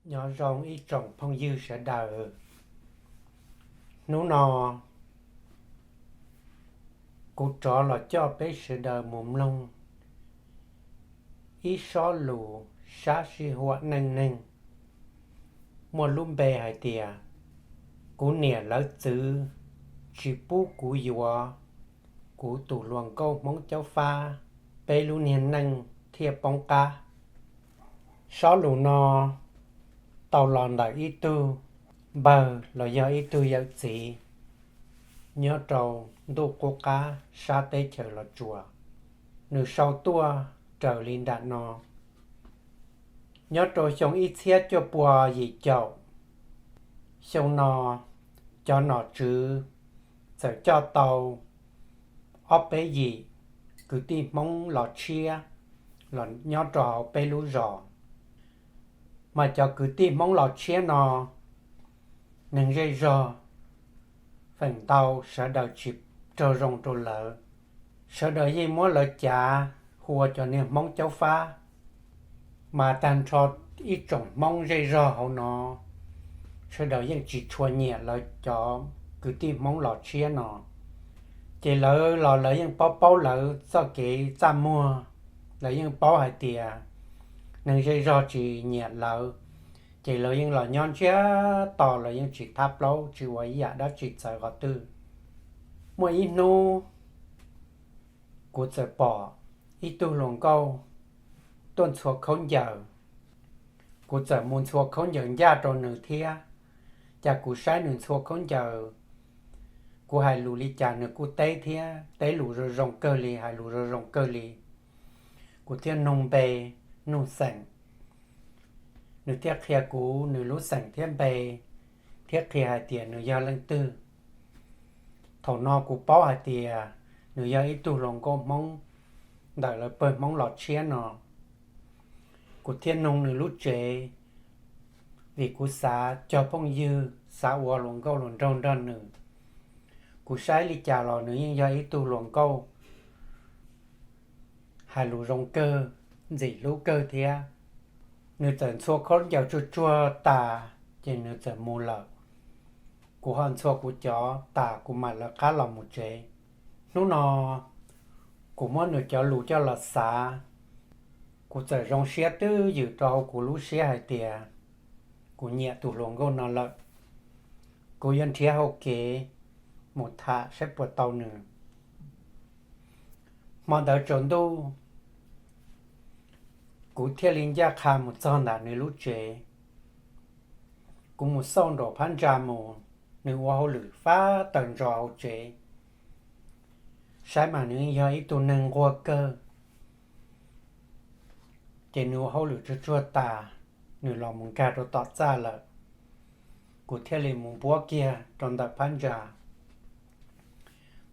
Nyob zoo ib tsoom phooj ywg sawv daws. Hnub no kuv rov los coj peb sawv daws mus mloog ib sob lus sab sij huam neej neeg, muaj lub npe hais tias kuv niam lawv txwv tsis pub kuv yuav kuv tus hluas nkauj Hmoob Caub Fab, peb lub niag neej thiaj poob qab. Sob lus no tau los ntawm ib tug npawg los yog ib tug yawm txiv nyob rau ntuj qub qab sab teb chaws Los Tsuas, nws sau tuaj raws li nram no. Nyob rau xyoo ib txhiab cuaj pua yim caum, xyoo no cov nom tswv txawm coj tau ob peb yim kwv tij Hmoob los tshiab los nyob rau hauv peb lub zos. Mas cov kwv tij Hmoob los tshiab no, neeg zej zog feem ntau sawv daws tsis raug zoo rau lawv, sawv daws yeej muab lawv cav hu ua cov niag Hmoob Caub Fab. Mas tag nrho ib tsoom Hmoob zej zog hauv no sawv daws yeej tsis tshua nyiam lawv cov kwv tij Hmoob los tshiab no. Ces lawv los lawv yeej paub paub lawv txoj kev txaj muag, lawv yeej paub hais tias neeg zej zog tsis nyiam lawv, ces lawv yeej los nyob ntsiag to, lawv yeej tsis thab plaub tsis ua ib yam dab tsi txawv qhov twg. Muaj ib hnub kuv txawm pom ib tug hluas nkauj tuaj ntxhua khaub ncaws. Kuv txawm mus ntxhua khaub ncaws ncaj rau nws thiab. Cas kuv saib nws ntxhua khaub ncaws, kuv hais lus li cas nws kuj teb thiab, teb lus zoo zoo kawg li, hais lus zoo zoo kawg li. Kuv thiaj nug npe, nug xeem, nws thiaj qhia kuv nws lub xeem thiab npe, thiab qhia hais tias nws yog leej twg. Thaum no kuv paub hais tias nws yog ib tug hluas nkauj Hmoob ntawm lawv pawg Hmoob los tshiab no. Kuv thiaj nug nws lub tsev, vim kuv xav cog phooj ywg, xav ua hluas nkauj hluas nraug nrog nws. Kuv saib li cas los nws yeej yog ib tug hluas nkauj hais lus zoo kawg, ntxim hlub kawg thiab. Nws txawm ntxhua khaub ncaws tsuag tsuag tas ces nws txawm mus lawm. Kuv ho ntxhua kuv cov tas kuv mam lawv qab los mus tsev. Hnub no kuv muab nws cov lus coj los xav, kuv txawm zoo siab twb ywm rau hauv kuv lub siab hais tias kuv nyiam tus hluas nkauj no lawm. Kuv yuav nrhiav hau kev mus tham saib puas tau nws. Hmo ntawd tsaus ntuj, kuv thiaj li ncaj qha mus txog ntawm nws lub tsev. Kuv mus xauj nraum phab ntsa mus, nws ua hauj lwm fab taws ntsos hauv tsev. Saib mas nws yog ib tug neeg nquag kawg. Ces nws ua hauj lwm tsuag tsuag tas, nws los mus nkag rau tom txaj lawm. Kuv thiaj li mus npuab kiag rau ntawm phab ntsa,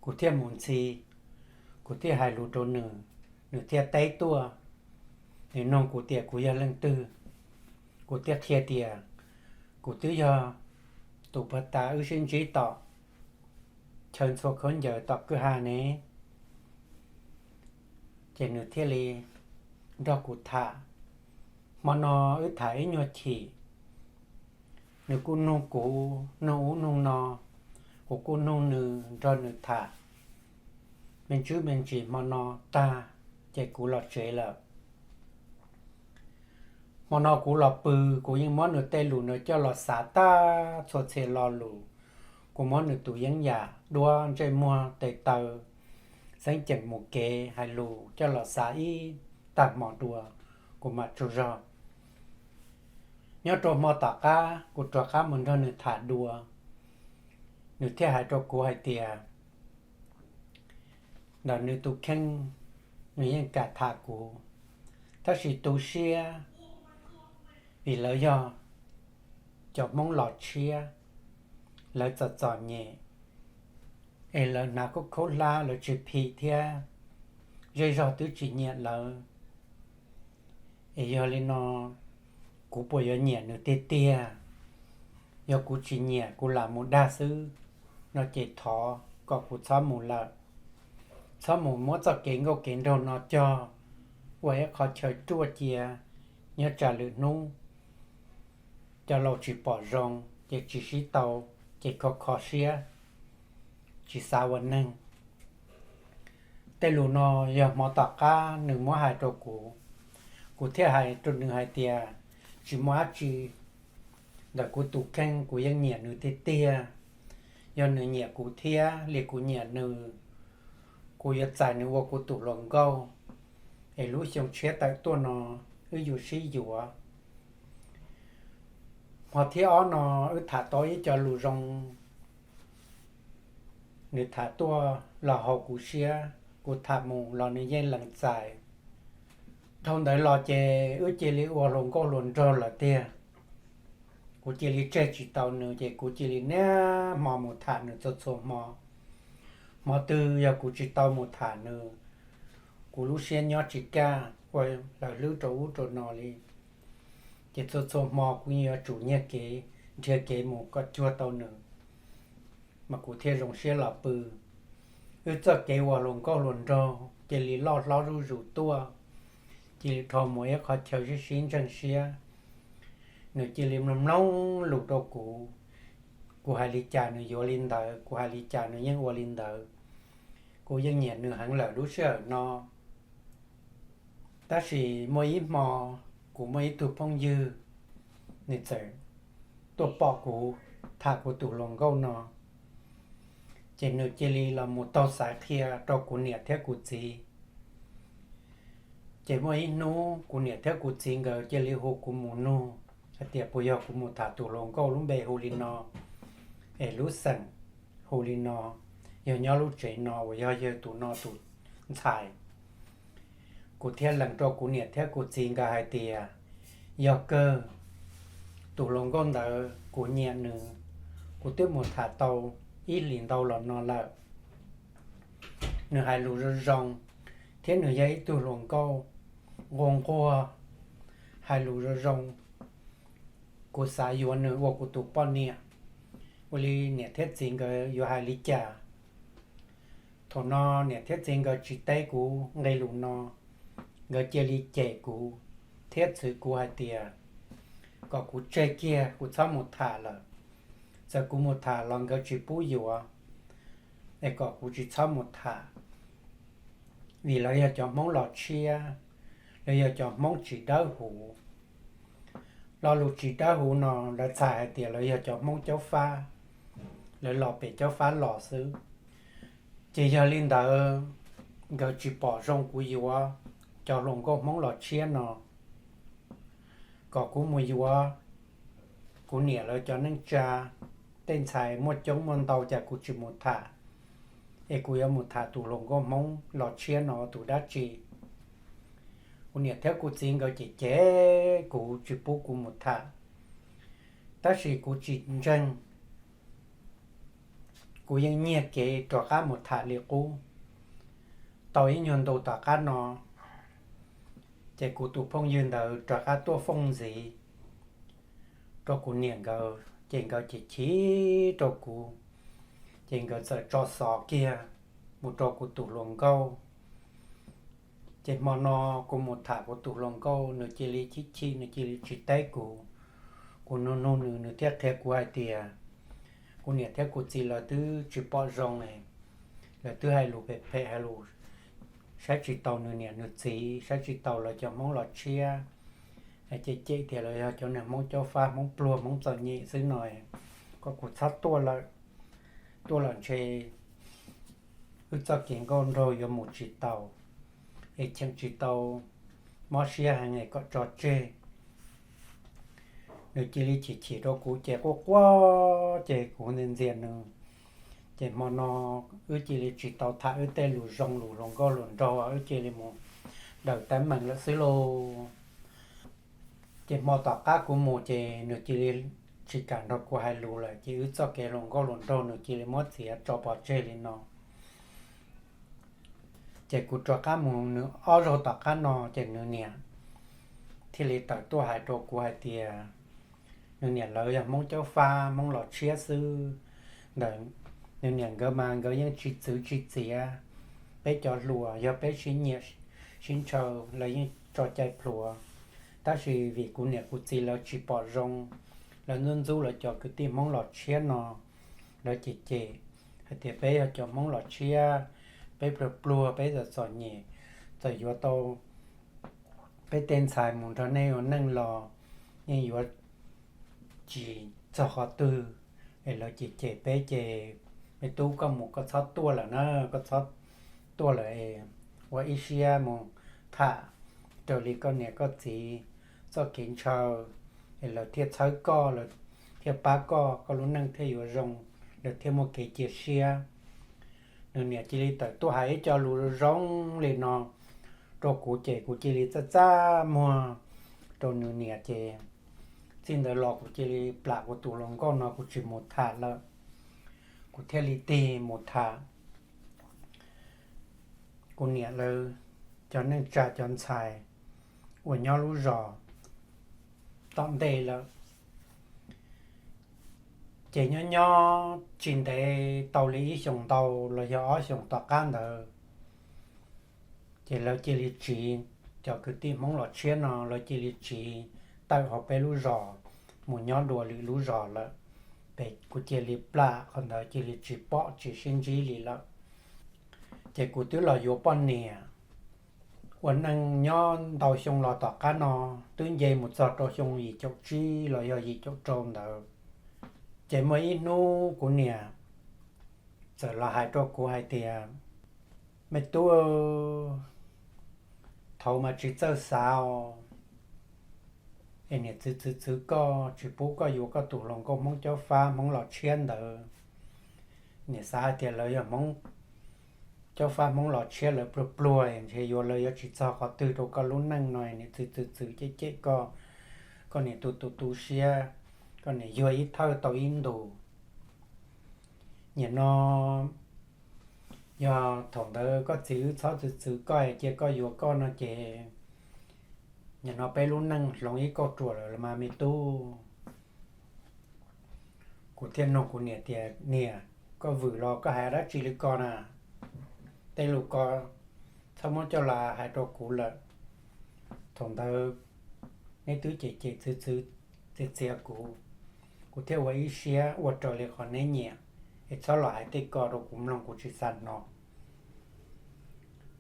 kuv thiaj mus ntxhi, kuv thiaj hais lus rau nws, nws thiaj teb tuaj. Nws nug kuv tias kuv yog leej twg, kuv thiaj qhia tias kuv twb yog tus puag ta wb sib ntsib tom chaw ntxhua khaub ncaws tom kwj ha ne. Ces nws thiaj li nrog kuv tham. Hmo no wb tham ib nyuag chim, nws kuj nug kuv nug ub nug no, kuv kuj nug nws nrog nws tham. Me ntsis me ntsis hmo no tag, ces kuv los tsev lawm. Hmo no kuv los pw, kuv yeej muab nws tej lus no coj los xav tag txhua txhia lo lus. Kuv muab nws tus yeeb yam duab ntsej muag tes taw, xeeb ceem mus kev hais lus coj los xav ib tag hmo dua, kuv mam tsaug zog. Nyob rau hmo tom qab kuv rov qab mus nrog nws tham dua, nws thiaj hais rau kuv hais tias ntawm nws tus kheej, nws yeej kam tham kuv, tab sis tu siab vim lawv yog cov Hmoob los tshiab, lawv txom txom nyem, es lawv hnav khaub khaub hlab lawv tsis phim thiab, zej zog twb tsis nyiam lawv. Es yog li no, kuv puas yuav nyiam nws tiag tiag? Yog kuv tsis nyiam kuv lam mus dag xwb no ces thov kom kuv txhob mus lawm. Txhob mus muab txoj kev nkauj kev nraug no cog ua ib qho chaw ruaj cia nyob tsam lwm hnub cov laus tsis pom zoo ces tsis sib tau, ces kho kho siab, tsis xav ua neeg. Tej lus no yog hmo tom qab nws muab hais rau kuv, kuv thiaj hais rau nws hais tias tsis muaj dab tsi, ntawm kuv tus kheej kuv yeej nyiam nws tiag tiag. Yog nws nyiam kuv thiab li kuv nyiam nws, kuv yuav txais nws ua kuv tus hluas nkauj, es lub xyoo tshiab tawm tuaj no wb yuav sib yuav. Hmo thib ob no wb tham tau ib co lus zoo, nws tham tuaj los haum kuv siab, kuv tham mus los nws yeej lees txais. Dhau ntawd los ces wb cia li ua hluas nkauj hluas nraug lawm tiag. Kuv cia li tseg tsis tau nws ces kuv cia li niaj hmo mus tham nws txhua txhua hmo. Hmo twg yog kuv tsis tau mus tham nws, kuv lub siab nyob tsis kaj, ua lawv hlwb rau ub rau no li. Ces txhua txhua hmo kuv yeej yuav tsum nyiag kev, nrhiav kev mus kom cuag tau nws, mas kuv thiaj zoo siab los pw. Wb txoj kev ua hluas nkauj hluas nraug cia li loj hlob zuj zus tuaj, cia li dhau mus ib qhov chaw sib sib ntseeg siab. Nws cia li mloog mloog lus rau kuv, kuv hais li cas nws yuav li ntawd, kuv hais li cas nws yeej ua li ntawd. Kuv yeej nyiam nws heev lawm lub sij hawm no. Tab sis muaj ib hmo, kuv muaj ib tug phooj ywg, nws txawm tuaj pom kuv tham kuv tus hluas nkauj no, ces nws cia li los mus taug xaiv qhia rau kuv niam thiab kuv txiv. Ces muaj ib hnub kuv niam thiab kuv txiv nkawd cia li hu kuv mus nug hais tias puas yog kuv mus tham tus hluas nkauj lub npe hu li no, es lub xeem hu li no, yog nyob lub tsev no uas yog yawg tus no tus ntxhais. Kuv thiaj lees rau kuv niam thiab kuv txiv nkawd hais tias, yog kawg, tus hluas nkauj ntawd kuv nyiam nws, kuv twb mus tham tau ib hlis ntau los no lawm. Nws hais lus zoo zoo, thiab nws yog ib tug hluas nkauj nquag nquag, hais lus zoo zoo. Kuv xav yuav nws ua kuv tus poj niam. Ua li niam thiab txiv nkawd yuav hais li cas? Thaum no niam thiab txiv nkawd tsis teb kuv nqe lus no, nkawd cia li cem kuv thiab txhwv kuv hais tias kom kuv tseg kiag, kuv txhob mus tham lawm. Txawm kuv mus tham los nkawd tsis pub yuav, es kom kuv tsis txhob mus tham, vim lawv yog cov Hmoob los tshiab, lawv yog cov Hmoob tsis dawb huv. Lo lus tsis dawb huv no lawv txhais hais tias lawv yog cov Hmoob caub fab, lawv los pem caub fab los xwb. Ces yog li ntawd, nkawd tsis pom zoo kuv yuav cov hluas nkauj Hmoob los tshiab no, kom kuv mus yuav kuv niam lawv cov neej tsa, tej ntxhais muaj coob muaj ntau cas kuv tsis mus tham, es kuv yuav mus tham tus hluas nkauj Hmoob los tshiab no tus dab tsi? Kuv niam thiab kuv txiv nkawd cem cem kuv tsis pub kuv mus tham, tab sis kuv tsis ntseeg. Kuv yeej nyiag kev rov qab mus tham li qub. Tau ib nyuag ntu tom qab no, ces kuv tus phooj ywg ntawd rov qab tuaj fooj ntxiv rau kuv niam nkawd, ces nkawd chim chim rau kuv, ces nkawd txawm tso xov kiag mus rau kuv tus hluas nkauj. Ces hmo no kuv mus tham kuv tus hluas nkauj, nws cia li chim chim, nws cia li tsis teb kuv. Kuv nug nug nws, nws thiaj qhia kuv hais tias kuv niam thiab kuv txiv lawv twb tsis pom zoo, lawv twb hais lus phem phem, hais lus saib tsis taus nws niam nws txiv, saib tsis taus lawv cov Hmoob los tshiab, cem cem tias lawv yog cov niag Hmoob caub fab, Hmoob pluag, Hmoob txom nyem xwb no, kom kuv txhob tuaj lawm. Tuaj los ntshe wb txoj kev nkauj nraug yuav mus tsis taus, es cheem tsis tau, mob siab heev es kom tso tseg. Nws cia li chim chim rau kuv ces quaj quaj, ces kuv ntxias ntxias nws. Ces hmo no wb cia li tsis tau tham wb tej lus zoo lus hluas nkauj hluas nraug, wb cia li mus daws teeb meem lawm xwb lauj. Ces hmo tom qab kuv mus ces nws cia li tsis kam nrog kuv hais lus lawm, ces wb txoj kev hluas nkauj hluas nraug nws cia li muab txiav tso pov tseg li no. Ces kuv rov qab mus nws ob zaug tom qab no ces nws niam thiaj li tawm tuaj hais rau kuv hais tias nws niam lawv yog Hmoob caub fab, Hmoob los tshiab xwb. Ntawm nws niam nkawd mas nkawd yeej tsis txwv tsis txiav peb cov hluas, yog peb sib nyiam sib ntshaw lawv yeej tso cai plhuav. Tab sis vim kuv niam kuv txiv lawv tsis pom zoo, lawv ntxub ntxub lawv cov kwv tij Hmoob los tshiab no, lawv cem cem hais tias peb yog cov Hmoob los tshiab, peb pluag pluag, peb txom txom nyem, txawm yuav tau peb tej ntxhais mus nrog nej ua neej los yeej yuav tsis txog qhov twg, es lawv cem cem peb ces, me tub, koj mus koj txhob tuaj lawm na, koj txhob tuaj lawm es ua ib siab mus tham raws li koj niam koj txiv txoj kev ntshaw, es lawv thiaj txhawb koj, lawv thiaj pab koj, koj lub neej thiaj yuav zoo, lawv thiaj muaj kev cia siab. Nws niam cia li tawm tuaj hais ib co lus zoo li no rau kuv ces kuv cia li txaj txaj muag rau nws niam ces txij ntawd los kuv cia li plam kuv tus hluas nkauj no kuv tsis mus tham lawm. Kuv thiaj li tig mus tham kuv niam lawv cov neej tsa cov ntxhais uas nyob lub zos tom ntej lawm. Ces nyob nyob tsis ntev tau li ib xyoos ntau los yog ob xyoos tom qab ntawd, ces lawv cia li tsiv, cov kwv tij Hmoob los tshiab no lawv cia li tsiv tawm hauv peb lub zos mus nyob dua lwm lub zos lawm. Ces kuv cia li plam qhov ntawd cia li tsis pom tsis sib ntsib li lawm. Ces kuv twb los yuav poj niam ua neej nyob ntau xyoo los tom qab no, twb nce mus txog rau xyoo yim caum tsib los yog yim caum rau ntawd. Ces muaj ib hnub kuv niam txawm los hais rau kuv hais tias, me tub, thaum ub mas tsis txawj xav os, es niam txwv txwv txwv koj tsis pub koj yuav koj tus hluas nkauj Hmoob Cob Fab Hmoob los tshiab ntawd. Niam xav hais tias lawv yog Hmoob Cob Fab Hmoob los tshiab, lawv pluag pluag ntshe yuav lawv yuav tsis txog qhov twg rau koj lub neej no, niam txwv txwv txwv cem cem koj, koj niam tu tu tu siab, koj niam yuag ib thawj tau ib ntus. Nim no yog thaum ntawd koj txiv wb txhob txwv txwv koj es cia koj yuav koj no ces nim no peb lub neej hloov ib kauj ruam lawm los mas me tub. Kuv thiaj nug kuv niam tias, niam, koj vwm los koj hais dab tsi li ko na? Tej lus ko txhob muab coj los hais rau kuv lawm. Thaum ntawd neb twb cem cem txwv txwv txiav txiav kuv, kuv thiaj ua ib siab ua raws li qhov neb nyiam, es txhob los hais tej ko rau kuv mloog, kuv tsis xav hnov.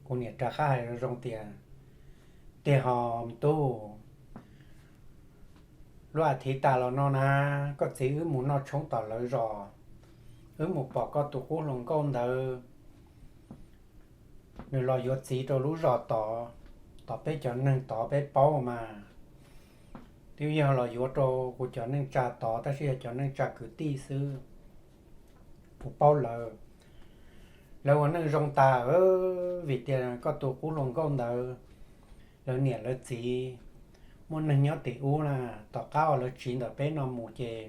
Kuv niam rov qab hais zoo zoo tias, tiag ho me tub, lub as thiv tas los no na, koj txiv wb mus noj tshoob tom lawv zos, wb mus pom koj tus qub hluas nkauj ntawd, nws los yuav txiv rau lub zos tod, tom peb cov neeg tod peb paub mas. Twb yog los yuav rau kuv cov neej tsa tod tab sis yog cov neej tsa kwv tij xwb. Kuv paub lawv, lawv ua neej zoo tas, vim tias koj tus qub hluas nkauj ntawd, lawv niam lawv txiv muaj neeg nyob tim ub na, tom qab uas lawv tsiv ntawm peb no mus ces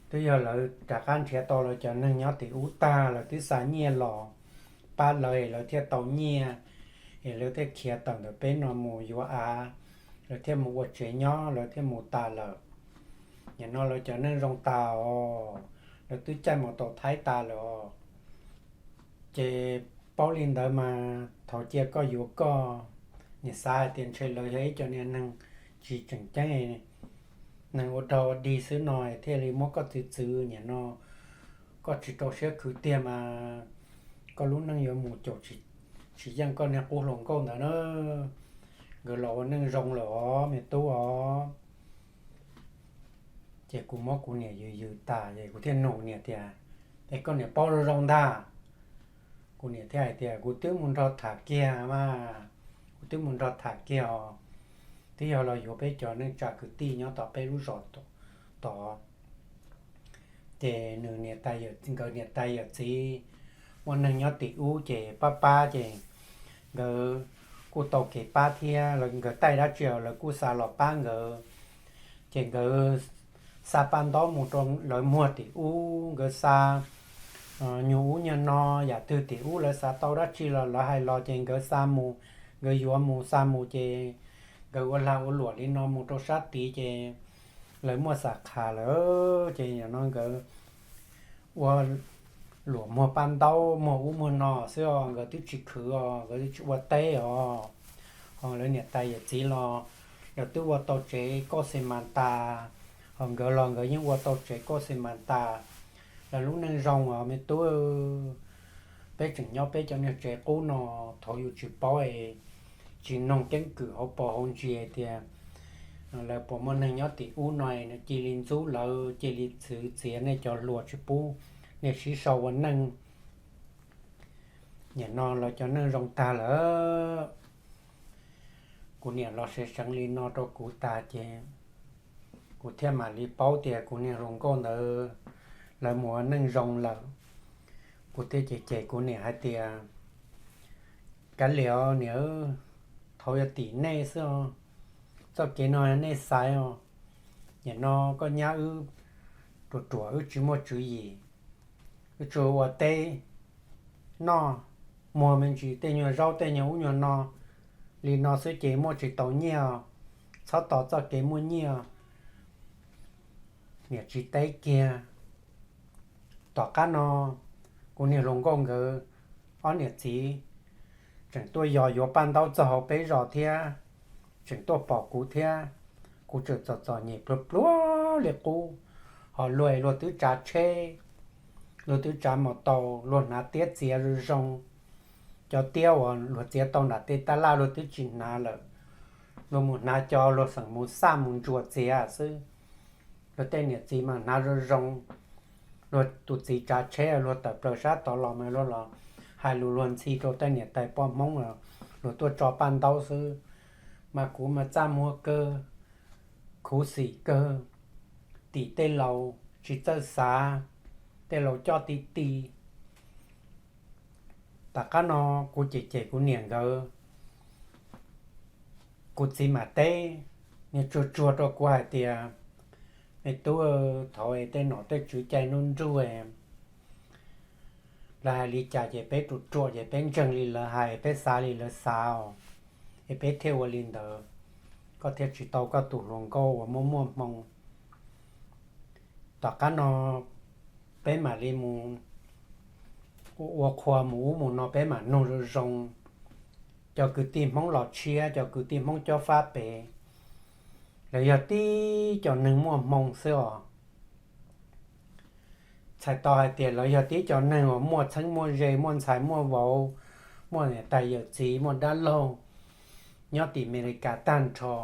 twb yog lawv rov qab nrhiav tau lawv cov neeg nyob tim ub tag, lawv twb xa nyiaj los pab lawv es lawv thiaj tau nyiaj, es lawv thiaj khiav tawm ntawm peb no mus yuav av, lawv thiaj mus ua tsev nyob, lawv thiaj mus tas lawm. Nim no lawv cov neej zoo tas os, lawv twb caij mus tau Thaib tas lawm os. Ces paub li ntawd mas thaum cia koj yuav koj, niam xav hais tias ntshe lawv yog ib co niag neeg tsis tseem ceeb, neeg ua dog ua dig xwb no thiaj li muab koj txwv txwv. Nim no koj tsis rau siab khwv tiag mas koj lub neej yuav mus caum tsis yeej koj niag qub hluas nkauj ntawd na. Nkawd los ua neej zoo lawm os me tub os. Ces kuv muab kuv niam yws yws tas es kuv thiaj nug niam tias, es koj niam paub zoo zoo ntag? Kuv niam thiaj hais tias, kuv twb mus nrog tham kiag mas, kuv twb mus nrog tham kiag os. Twb yog los yuav peb cov neej tsa kwv tij nyob tom peb lub zos tod. Ces nws niam tais, nkawd niam tais yawm txiv muaj neeg nyob tim ub ces pab pab ces nkawd kuj tau kev pab thiab, nkawd taij dab tsi lawv kuj xa los pab nkawd. Ces nkawd xa paj ntaub mus rau lawv muag tim ub, nkawd xa nyuag ub nyuag no, yam twg tim ub lawv xav tau dab tsi los lawv hais los ces nkawd xa mus, nkawd yuav mus xa mus ces nkawd ua lag ua luam li no mus rau sab tid ces lawv muaj xa qhas lawm ces nim no nkawd ua luam muag paj ntaub muag ub muag no xwb os, nkawd twb tsis khwv os, nkawd twb tsis ua teb os. Ho lawv niam tais yawm txiv los lawv twb ua tau tsev kauj xi mas tas, Ho nkawd los nkawd yeej ua tau tsev koj xi mas tas. Lawv lub neej zoo os me tub. Peb tseem nyob peb cov niag tsev qub no, thaum yus tsis paub es tsis noog keeb kwm hauv paus hauv ntsis tias lawv puas muaj neeg nyob tim ub no, cia li ntxub lawv, cia li txwv txiav nej cov hluas tsis pub nej sib sau ua neej. Nim no lawv cov neej zoo tag lawm. Kuv niam los seev seev li no rau kuv tas ces kuv thiaj mam li paub tias kuv niag hluas nkauj ntawd lawv mus ua neej zoo lawm. Kuv thiaj cem cem kuv niam hais tias, kav liam niam, thaum yog tim nej xwb os, txoj kev no nej xaiv os. Nim no koj nyab wb ruam ruam wb tsis muaj tswv yim, wb tsuas ua teb noj, muag me ntsis tej nyuag zaub tej nyuag ub nyuag no li no xwb ces muaj tsis tau nyiaj, txhob tos txoj kev muaj nyiaj. Niam tsis teb kiag. Tom qab no kuv niag hluas nkauj nkawd ob niam txiv tseem tuaj yos yuav paj ntaub txog hauv peb zos thiab, tseem tuaj pom kuv thiab. Kuv tseem txom txom nyem pluag pluag li qub, ho luag luag twb tsav tsheb, luag twb tsav maus taus, luag hnav tiab txiav zoo zoo. Cov tiab uas luag txiav tau nram tej tab laj luag twb tsis hnav lawm, luag mus hnav cov luag xeem mus xaj mus ntsuas txiav xwb. Luag tej niam txiv mas hnav zoo zoo. Luag tus txiv tsav tsheb luag tawm plaws sab tod los mas luag los hais lus luag ntxhi rau tej niam tais poj Hmoob, luag tuaj tso paj ntaub xwb. Mas kuv mas txaj muag kawg, khuv xim kawg, tim tej laus tsis txawj xav, tej laus coj ti ti. Tom qab no kuv cem cem kuv niam nkawd, kuv txiv mam teb, niag tsuag tsuag rau kuv hais tias, me tub, thaum es tej nom tej tswv cai nruj nruj, lawv hais li cas ces peb ruam ruam ces peb ntseeg li lawv hais, peb xav li lawv xav os. Es peb thiaj ua li ntawd, koj thiaj tsis tau koj tus hluas nkauj uas muaj muaj hmoo. Tom qab no peb mam li mus ua qhua mus ub mus no peb mam nug zoo zoo. Cov kwv tij Hmoob los tshiab, cov kwv tij Hmoob cob fab pem, lawv yog tib cov neeg muaj hmoo xwb os. Txhais tau hais tias lawv yog tib cov neeg uas muaj txheeb muaj ze, muaj ntxhais muaj vauv, muaj niam tais yawm txiv, muaj dab laug nyob tim Amelikas tag nrho.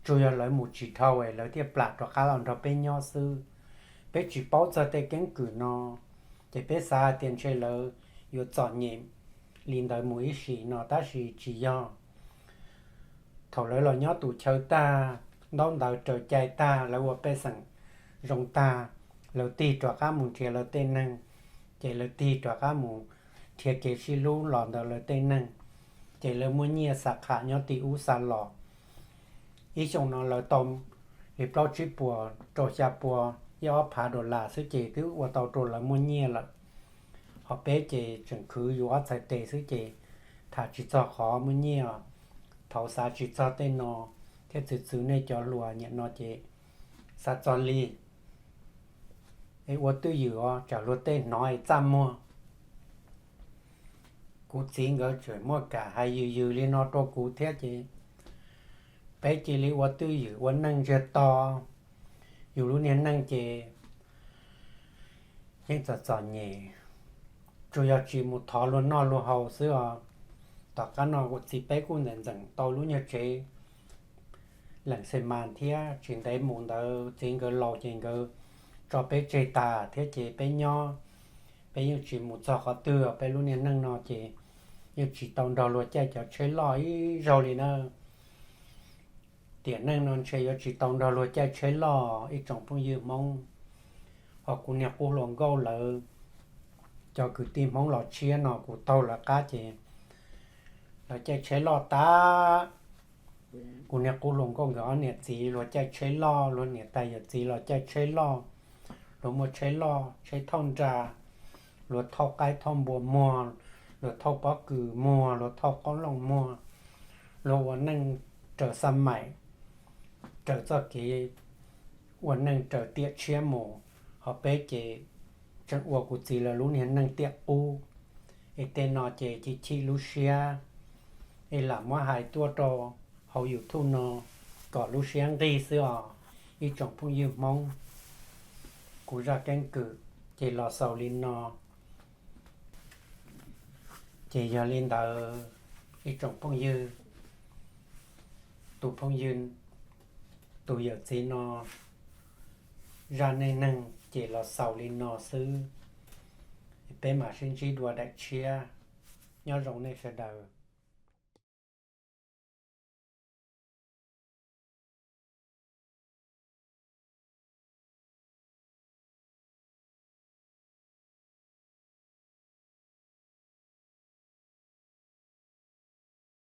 Tsuas yog lawv mus tsis dhau es lawv thiaj plam rov qab los nrog peb nyob xwb. Peb tsis paub txog tej keeb kwm no, ces peb xav hais tias ntshe lawv yuav txom nyem li ntawd mus ib sim no tab sis tsis yog. Thaum lawv los nyob tus chaw tag, ntaub ntawv raws cai tag, lawv ua pej xeem zoo tag, lawv tig rov qab mus nrhiav lawv tej neeg, ces lawv tig rov qab mus nrhiav kev sib hlub los ntawm lawv tej neeg, ces lawv muaj nyiaj xa qham nyob tim ub xa los. Ib xyoo no lawv tau li plaub tsib puas rau xya pua, ib ob phav dollar xwb ces twb ua tau rau lawv muaj nyiaj lawm. Ho peb ces tseem khwv yus ob txhais tes xwb ces tham tsis txog qhov muaj nyiaj. Thaum xav tsis txog tej no thiab txwv txwv nej cov hluas nim no ces xav txog li es ua twj ywm os, tsam luag tej hnov es txaj muag. Kuv txiv nkawd tseem muaj kam hais yws yws li no rau kuv thiab ces peb cia li ua twj ywm ua neej ntsiag to. Yus lub niag neej ces yeej txom txom nyem, tsuas yog tsis mus thov luag noj luag haus xwb os. Tom qab no kuv txiv peb kuj ntxeem ntxeem tau lub nyuag tsev leem xe mas thiab, tsis ntev mus ntawd txiv nkawd laus ces nkawd tso peb tseg tas thiab ces peb nyob, peb yeej tsis mus txog qhov twg. Peb lub niag neej no ces yeej tsis tau nrog luag caij cov tsheb loj ib zaug li na. Tiam neej no ntshe yuav tsis tau nrog luag caij tsheb loj ib tsoom phooj ywg Hmoob. Ho kuv niag qub hluas nkauj lawv cov kwv tij Hmoob los tshiab no kuv taug lawv qab ces lawv caij tsheb loj tag. Kuv niag qub hluas nkauj nkawd ob niam txiv luag caij tsheb loj, luag niam tais yawm txiv los caij tsheb loj, luag muaj tsheb loj tsheb thauj nra, luag thauj qaib thauj npua muag, luag thauj pob kws muag, luag thauj qoob loo muag, luag ua neej raws xab maim, raws txoj kev ua neej raws tiam tshiab mus. Ho peb ces tseem ua kuv txiv lawv lub niag neej tiam qub, es tej no ces chim chim lub siab, es lam muab hais tuaj rau hauv YouTube no kom lub siab nqig xwb os. Ib tsoom phooj ywg Hmoob, kuv zaj keeb kwm ces los xaus li no. Ces yog li ntawd, ib tsoom phooj ywg, tus phooj ywg, tus yawm txiv no zaj neej neeg ces los xaus li no xwb. Peb mam sib ntsib dua daim tshiab. Nyob zoo nej sawv daws.